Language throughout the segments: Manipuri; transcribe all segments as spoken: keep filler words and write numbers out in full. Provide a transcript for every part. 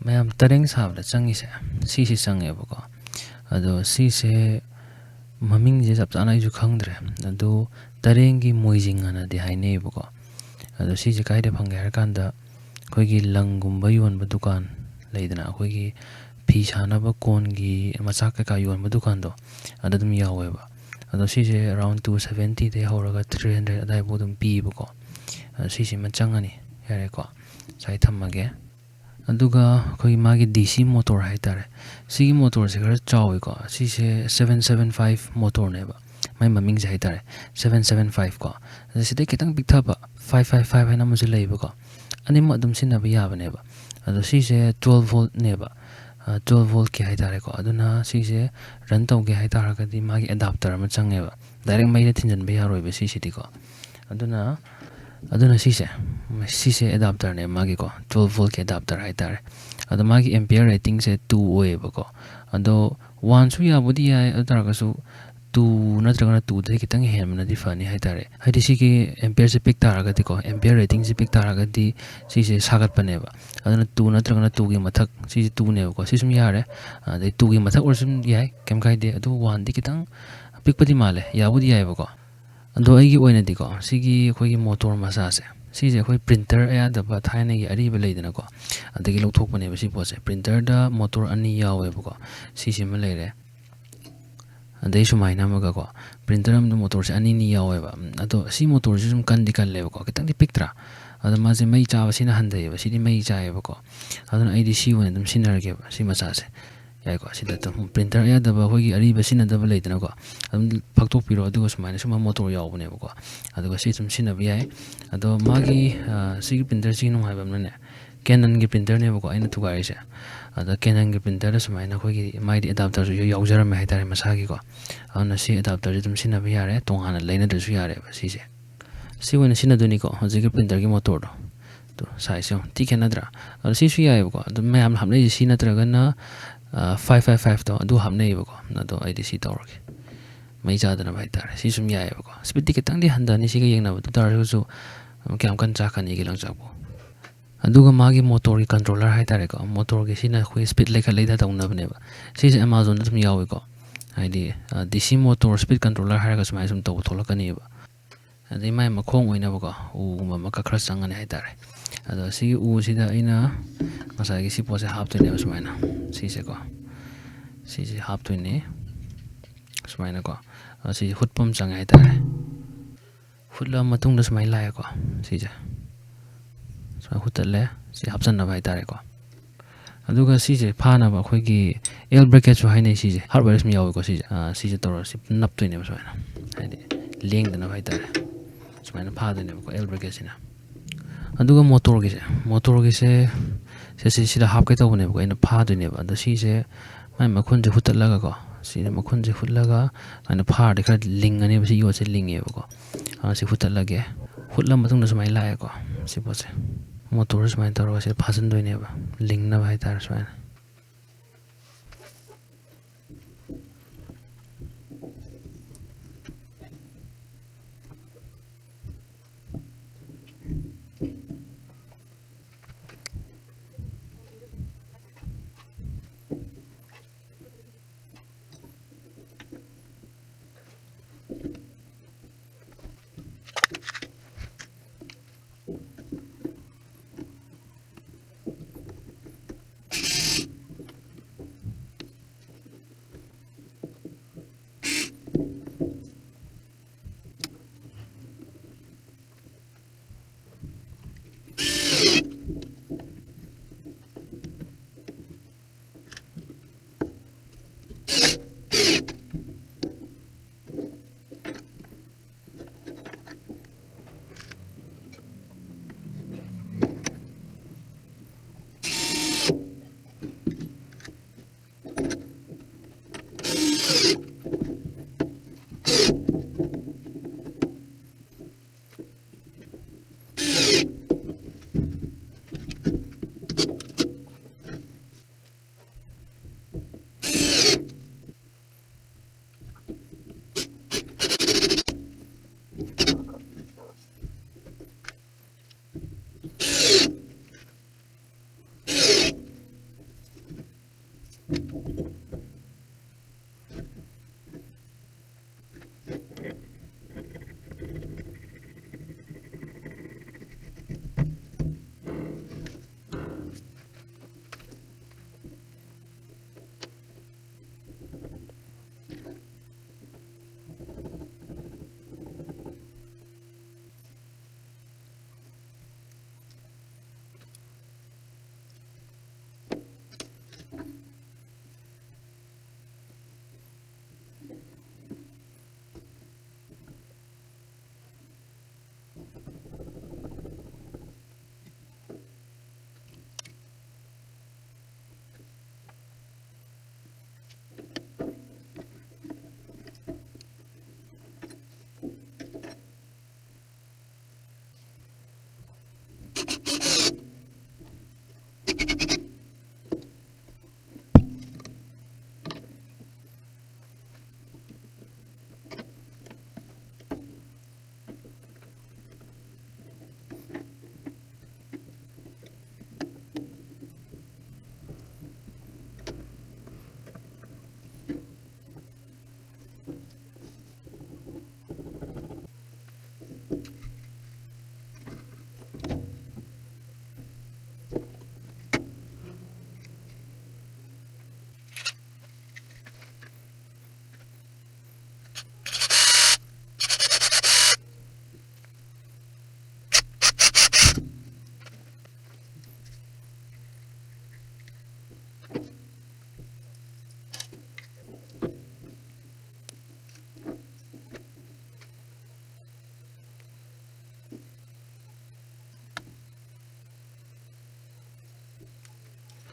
ꯃꯌꯥꯝ ꯇꯔꯦꯡ ꯁꯥꯕꯗ ꯆꯪꯉꯤꯁꯦ ꯁꯤꯁꯤ ꯆꯪꯉꯦꯕꯀꯣ꯫ ꯑꯗꯣ ꯁꯤꯁꯦ ꯃꯃꯤꯡꯁꯦ ꯆꯞ ꯆꯥꯅ ꯑꯩꯁꯨ ꯈꯪꯗ꯭ꯔꯦ꯫ ꯑꯗꯣ ꯇꯔꯦꯡꯒꯤ ꯃꯣꯏꯖꯤꯡ ꯑꯅꯗꯤ ꯍꯥꯏꯅꯩꯌꯦꯕꯀꯣ꯫ ꯑꯗꯣ ꯁꯤꯁꯦ ꯀꯥꯏꯗ ꯐꯪꯒꯦ ꯍꯥꯏꯔ ꯀꯥꯟꯗ ꯑꯩꯈꯣꯏꯒꯤ ꯂꯪꯒꯨꯝꯕ ꯌꯣꯟꯕ ꯗꯨꯀꯥꯟ ꯂꯩꯗꯅ, ꯑꯩꯈꯣꯏꯒꯤ ꯐꯤ ꯁꯥꯅꯕ ꯀꯣꯟꯒꯤ ꯃꯆꯥꯛ ꯀꯩꯀꯥ ꯌꯣꯟꯕ ꯗꯨꯀꯥꯟꯗꯣ, ꯑꯗ ꯑꯗꯨꯝ ꯌꯥꯎꯋꯦꯕ꯫ ꯑꯗꯣ ꯁꯤꯁꯦ around two seventy ꯗꯒꯤ ꯍꯧꯔꯒ three hundred ꯑꯗꯥꯏꯐꯥꯎ ꯑꯗꯨꯝ ꯄꯤꯌꯦꯕꯀꯣ꯫ ꯑꯗꯣ ꯁꯤꯁꯤꯃ ꯆꯪꯉꯅꯤ꯫ ꯌꯥꯔꯦꯀꯣ, ꯉꯁꯥꯏ ꯊꯝꯃꯒꯦ꯫ ꯑꯗꯨꯒ ꯑꯩꯈꯣꯏꯒꯤ ꯃꯥꯒꯤ D C motor ꯍꯥꯏꯇꯥꯔꯦ, ꯁꯤꯒꯤ motorꯁꯦ ꯈꯔ ꯆꯥꯎꯋꯤꯀꯣ꯫ ꯁꯤꯁꯦ seven seven five motorꯅꯦꯕ, ꯃꯥꯏ ꯃꯃꯤꯡꯁꯦ ꯍꯥꯏꯇꯥꯔꯦ, seven seven five ꯀꯣ꯫ ꯑꯗ ꯁꯤꯗꯩ ꯈꯤꯇꯪ ꯄꯤꯛꯊꯕ five five five ꯍꯥꯏꯅ ꯑꯃꯁꯨ ꯂꯩꯌꯦꯕꯀꯣ꯫ ꯑꯅꯤꯃꯛ ꯑꯗꯨꯝ ꯁꯤꯖꯤꯟꯅꯕ ꯌꯥꯕꯅꯦꯕ꯫ ꯑꯗꯣ ꯁꯤꯁꯦ twelve voltꯅꯦꯕ, twelve voltꯀꯤ ꯍꯥꯏꯇꯥꯔꯦꯀꯣ꯫ ꯑꯗꯨꯅ ꯁꯤꯁꯦ run ꯇꯧꯒꯦ ꯍꯥꯏꯇꯥꯔꯒꯗꯤ ꯃꯥꯒꯤ adapter ꯑꯃ ꯆꯪꯉꯦꯕ, direct ꯃꯩꯗ ꯊꯤꯟꯖꯤꯟꯕ ꯌꯥꯔꯣꯏꯕ ꯁꯤꯁꯤꯗꯤꯀꯣ꯫ ꯑꯗꯨꯅ ꯑꯗꯨꯅ ꯁꯤꯁꯦ, ꯁꯤꯁꯦ adapterꯅꯦ ꯃꯥꯒꯤꯀꯣ, twelve voltꯀꯤ adapter ꯍꯥꯏꯇꯥꯔꯦ꯫ ꯑꯗꯣ ꯃꯥꯒꯤ ampere ratingꯁꯦ two ꯑꯣꯏꯌꯦꯕꯀꯣ꯫ ꯑꯗꯣ oneꯁꯨ ꯌꯥꯕꯨꯗꯤ ꯌꯥꯏ, ꯑꯗꯨ ꯇꯥꯔꯒꯁꯨ two ꯅꯠꯇ꯭ꯔꯒꯅ twoꯗꯒꯤ ꯈꯤꯇꯪ ꯍꯦꯟꯕꯅꯗꯤ ꯐꯅꯤ ꯍꯥꯏꯇꯥꯔꯦ꯫ ꯍꯥꯏꯗꯤ ꯁꯤꯒꯤ ampereꯁꯦ ꯄꯤꯛ ꯇꯥꯔꯒꯗꯤꯀꯣ, ampere ratingꯁꯦ ꯄꯤꯛ ꯇꯥꯔꯒꯗꯤ ꯁꯤꯁꯦ ꯁꯥꯒꯠꯄꯅꯦꯕ꯫ ꯑꯗꯨꯅ two ꯅꯠꯇ꯭ꯔꯒꯅ twoꯒꯤ ꯃꯊꯛ, ꯁꯤꯁꯦ twoꯅꯦꯕꯀꯣ, ꯁꯤ ꯁꯨꯝ ꯌꯥꯔꯦ꯫ ꯑꯗꯩ twoꯒꯤ ꯃꯊꯛ ꯑꯣꯏꯔꯁꯨ ꯑꯗꯨꯝ ꯌꯥꯏ, ꯀꯩꯝ ꯀꯥꯏꯗꯦ꯫ ꯑꯗꯨ oneꯗꯤ ꯈꯤꯇꯪ ꯄꯤꯛꯄꯗꯤ ꯃꯥꯜꯂꯦ, ꯌꯥꯕꯨꯗꯤ ꯌꯥꯏꯑꯕꯀꯣ꯫ ꯑꯗꯣ ꯑꯩꯒꯤ ꯑꯣꯏꯅꯗꯤꯀꯣ, ꯁꯤꯒꯤ ꯑꯩꯈꯣꯏꯒꯤ motor ꯃꯆꯥꯁꯦ, ꯁꯤꯁꯦ ꯑꯩꯈꯣꯏ printer ꯑꯌꯥꯗꯕ ꯊꯥꯏꯅꯒꯤ ꯑꯔꯤꯕ ꯂꯩꯗꯅꯀꯣ, ꯑꯗꯒꯤ ꯂꯧꯊꯣꯛꯄꯅꯦꯕ ꯁꯤ ꯄꯣꯠꯁꯦ꯫ Printerꯗ motor ꯑꯅꯤ ꯌꯥꯎꯋꯦꯕꯀꯣ, ꯁꯤꯁꯤꯃ ꯂꯩꯔꯦ, ꯑꯗꯩ ꯁꯨꯃꯥꯏꯅ ꯑꯃꯒꯀꯣ, printer ꯑꯃꯗ motorꯁꯦ ꯑꯅꯤꯅꯤ ꯌꯥꯎꯋꯦꯕ꯫ ꯎꯝ, ꯑꯗꯣ ꯁꯤ motorꯁꯦ ꯁꯨꯝ ꯀꯟꯗꯤ ꯀꯜꯂꯦꯕꯀꯣ, ꯈꯤꯇꯪꯗꯤ ꯄꯤꯛꯇ꯭ꯔꯥ? ꯑꯗꯣ ꯃꯥꯁꯦ ꯃꯩ ꯆꯥꯕ, ꯁꯤꯅ ꯍꯟꯊꯩꯌꯦꯕ, ꯁꯤꯗꯤ ꯃꯩ ꯆꯥꯏꯌꯦꯕꯀꯣ꯫ ꯑꯗꯨꯅ ꯑꯩꯗꯤ ꯁꯤ ꯑꯣꯏꯅ ꯑꯗꯨꯝ ꯁꯤꯖꯤꯟꯅꯔꯒꯦꯕ, ꯁꯤ ꯃꯆꯥꯁꯦ꯫ ꯌꯥꯏꯀꯣ, ꯁꯤꯗ ꯑꯗꯨꯝ printer ꯑꯌꯥꯗꯕ ꯑꯩꯈꯣꯏꯒꯤ ꯑꯔꯤꯕ ꯁꯤꯖꯤꯟꯅꯗꯕ ꯂꯩꯗꯅꯀꯣ, ꯑꯗꯨꯝ ꯐꯥꯛꯇꯣꯛꯄꯤꯔꯣ꯫ ꯑꯗꯨꯒ ꯁꯨꯃꯥꯏꯅ ꯁꯨꯝꯕ motor ꯌꯥꯎꯕꯅꯦꯕꯀꯣ, ꯑꯗꯨꯒ ꯁꯤ ꯑꯗꯨꯝ ꯁꯤꯖꯤꯟꯅꯕ ꯌꯥꯏ꯫ ꯑꯗꯣ ꯃꯥꯒꯤ, ꯑ, ꯁꯤꯒꯤ printerꯁꯤꯒꯤ ꯅꯨꯡꯉꯥꯏꯕ ꯑꯃꯅꯅꯦ, Canonꯒꯤ printerꯅꯦꯕꯀꯣ ꯑꯩꯅ ꯊꯨꯒꯥꯏꯔꯤꯁꯦ꯫ ꯑꯗ Canonꯒꯤ printerꯗ ꯁꯨꯃꯥꯏꯅ ꯑꯩꯈꯣꯏꯒꯤ ꯃꯥꯏꯗꯤ adapterꯁꯨ ꯌꯥꯎꯖꯔꯝꯃꯦ ꯍꯥꯏꯇꯥꯔꯦ ꯃꯁꯥꯒꯤꯀꯣ꯫ ꯑꯗꯨꯅ ꯁꯤ adapterꯁꯦ ꯑꯗꯨꯝ ꯁꯤꯖꯤꯟꯅꯕ ꯌꯥꯔꯦ, ꯇꯣꯉꯥꯟꯅ ꯂꯩꯅꯗ꯭ꯔꯁꯨ ꯌꯥꯔꯦꯕ ꯁꯤꯁꯦ꯫ ꯁꯤ ꯑꯣꯏꯅ ꯁꯤꯖꯤꯟꯅꯗꯣꯏꯅꯤꯀꯣ, ꯍꯧꯖꯤꯛꯀꯤ printerꯒꯤ motorꯗꯣ꯫ ꯑꯗꯣ sizeꯁꯦ ꯌꯦꯡꯉꯣ, ꯊꯤ ꯈꯦꯠꯅꯗ꯭ꯔꯥ? ꯑꯗꯣ ꯁꯤꯁꯨ ꯌꯥꯏꯑꯕꯀꯣ, ꯑꯗꯨꯝ ꯃꯌꯥꯝꯅ ꯍꯥꯞꯅꯩꯁꯦ ꯁꯤ ꯅꯠꯇ꯭ꯔꯒꯅ, ꯑ, five five fiveꯇꯣ ꯑꯗꯨ ꯍꯥꯞꯅꯩꯌꯦꯕꯀꯣ꯫ ꯑꯗꯣ ꯑꯩꯗꯤ ꯁꯤ ꯇꯧꯔꯒꯦ, ꯃꯩ ꯆꯥꯗꯅꯕ ꯍꯥꯏꯇꯥꯔꯦ꯫ ꯁꯤ ꯁꯨꯝ ꯌꯥꯏꯑꯕꯀꯣ, speedꯇꯤ ꯈꯤꯇꯪꯗꯤ ꯍꯟꯊꯅꯤ ꯁꯤꯒ ꯌꯦꯡꯅꯕꯗ, ꯑꯗꯨ ꯇꯥꯔꯒꯁꯨ ꯀꯌꯥꯝ ꯀꯟꯅ ꯆꯥꯛꯀꯅꯤꯒꯦ ꯂꯪꯆꯥꯛꯄꯨ? ꯑꯗꯨꯒ ꯃꯥꯒꯤ ꯃꯣꯇꯣꯔꯒꯤ ꯀꯟꯇ꯭ꯔꯣꯂꯔ ꯍꯥꯏꯇꯥꯔꯦꯀꯣ, ꯃꯣꯇꯣꯔꯒꯤ ꯁꯤꯅ ꯑꯩꯈꯣꯏ ꯁ꯭ꯄꯤꯠ ꯂꯩꯈꯠ ꯂꯩꯊ ꯇꯧꯅꯕꯅꯦꯕ꯫ ꯁꯤꯁꯦ Amazonꯗ ꯑꯗꯨꯝ ꯌꯥꯎꯏꯀꯣ, ꯍꯥꯏꯗꯤ, ꯑ, ꯗꯤ ꯁꯤ ꯃꯣꯇꯣꯔ ꯁ꯭ꯄꯤꯠ ꯀꯟꯇ꯭ꯔꯣꯂꯔ ꯍꯥꯏꯔꯒ ꯁꯨꯃꯥꯏꯅ ꯁꯨꯝ ꯇꯧꯕ ꯊꯣꯛꯂꯛꯀꯅꯤꯕ꯫ ꯑꯗꯩ ꯃꯥꯏ ꯃꯈꯣꯡ ꯑꯣꯏꯅꯕꯀꯣ, ꯎꯒꯨꯝꯕ ꯑꯃ ꯈꯔ ꯆꯪꯉꯅꯤ ꯍꯥꯏꯇꯥꯔꯦ꯫ ꯑꯗꯣ ꯁꯤꯒꯤ ꯎꯁꯤꯗ ꯑꯩꯅ ꯉꯁꯥꯏꯒꯤ ꯁꯤ ꯄꯣꯠꯁꯦ ꯍꯥꯞꯇꯣꯏꯅꯦꯕ, ꯁꯨꯃꯥꯏꯅ, ꯁꯤꯁꯦꯀꯣ, ꯁꯤꯁꯦ ꯍꯥꯞꯇꯣꯏꯅꯦ ꯁꯨꯃꯥꯏꯅꯀꯣ꯫ ꯑꯗꯣ ꯁꯤꯁꯦ ꯍꯨꯠꯄ ꯑꯃ ꯆꯪꯉꯦ ꯍꯥꯏꯇꯥꯔꯦ꯫ ꯍꯨꯠꯂꯕ ꯃꯇꯨꯡꯗ ꯁꯨꯃꯥꯏꯅ ꯂꯥꯛꯑꯦꯀꯣ, ꯁꯤꯁꯦ ꯁꯨꯃꯥꯏꯅ ꯍꯨꯠꯇꯠꯂꯦ, ꯁꯤ ꯍꯥꯞꯆꯟꯅꯕ ꯍꯥꯏꯇꯥꯔꯦꯀꯣ꯫ ꯑꯗꯨꯒ ꯁꯤꯁꯦ ꯐꯥꯅꯕ ꯑꯩꯈꯣꯏꯒꯤ ꯑꯦꯜ ꯕ꯭ꯔꯦꯀꯦꯠꯁꯨ ꯍꯥꯏꯅꯩ, ꯁꯤꯁꯦ ꯍꯥꯔꯠꯋꯦꯌꯔ ꯁꯨꯝ ꯌꯥꯎꯋꯦꯀꯣ꯫ ꯁꯤꯁꯦ, ꯑ, ꯁꯤꯁꯦ ꯇꯧꯔꯒ ꯁꯤ ꯅꯞꯇꯣꯏꯅꯦꯕ ꯁꯨꯃꯥꯏꯅ, ꯍꯥꯏꯗꯤ ꯂꯦꯡꯗꯅꯕ ꯍꯥꯏꯇꯥꯔꯦ꯫ ꯁꯨꯃꯥꯏꯅ ꯐꯥꯗꯣꯏꯅꯦꯕꯀꯣ ꯑꯦꯜ ꯕ꯭ꯔꯦꯀꯦꯠꯁꯤꯅ꯫ ꯑꯗꯨꯒ ꯃꯣꯇꯣꯔꯒꯤꯁꯦ, ꯃꯣꯇꯣꯔꯒꯤꯁꯦ ꯁꯤ, ꯁꯤ, ꯁꯤꯗ ꯍꯥꯞꯀꯦ ꯇꯧꯕꯅꯦꯕꯀꯣ, ꯑꯩꯅ ꯐꯥꯗꯣꯏꯅꯦꯕ꯫ ꯑꯗꯣ ꯁꯤꯁꯦ ꯃꯥꯏ ꯃꯈꯨꯟꯁꯦ ꯍꯨꯠꯇꯠꯂꯒꯀꯣ, ꯁꯤꯁꯦ ꯃꯈꯨꯟꯁꯦ ꯍꯨꯠꯂꯒ ꯁꯨꯃꯥꯏꯅ ꯐꯥꯔꯗꯤ ꯈꯔ ꯂꯤꯡꯉꯅꯦꯕ, ꯁꯤ ꯌꯣꯠꯁꯦ ꯂꯤꯡꯉꯦꯕꯀꯣ꯫ ꯑ, ꯁꯤ ꯍꯨꯠꯇꯠꯂꯒꯦ꯫ ꯍꯨꯠꯂ ꯃꯇꯨꯡꯗ ꯁꯨꯃꯥꯏꯅ ꯂꯥꯛꯑꯦꯀꯣ, ꯁꯤ ꯄꯣꯠꯁꯦ꯫ ꯃꯣꯇꯣꯔꯁꯦ ꯁꯨꯃꯥꯏꯅ ꯇꯧꯔꯒ ꯁꯤꯗ ꯐꯥꯖꯤꯟꯗꯣꯏꯅꯦꯕ, ꯂꯤꯡꯅꯕ ꯍꯥꯏꯇꯥꯔꯦ ꯁꯨꯃꯥꯏꯅ꯫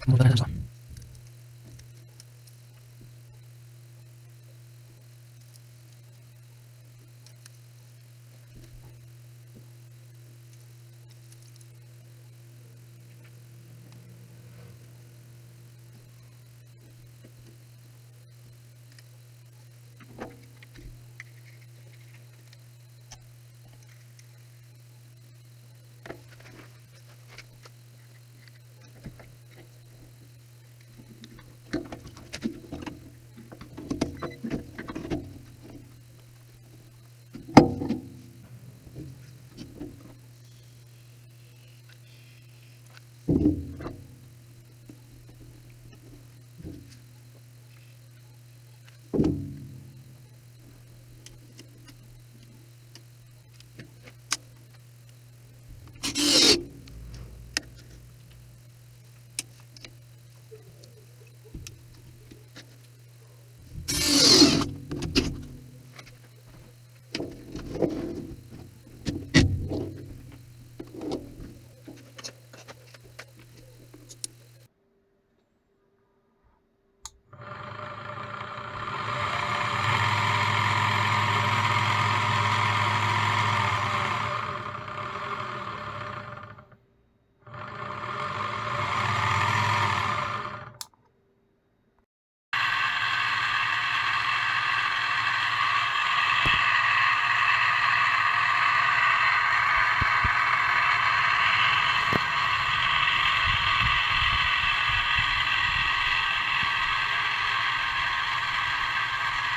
Move the items on.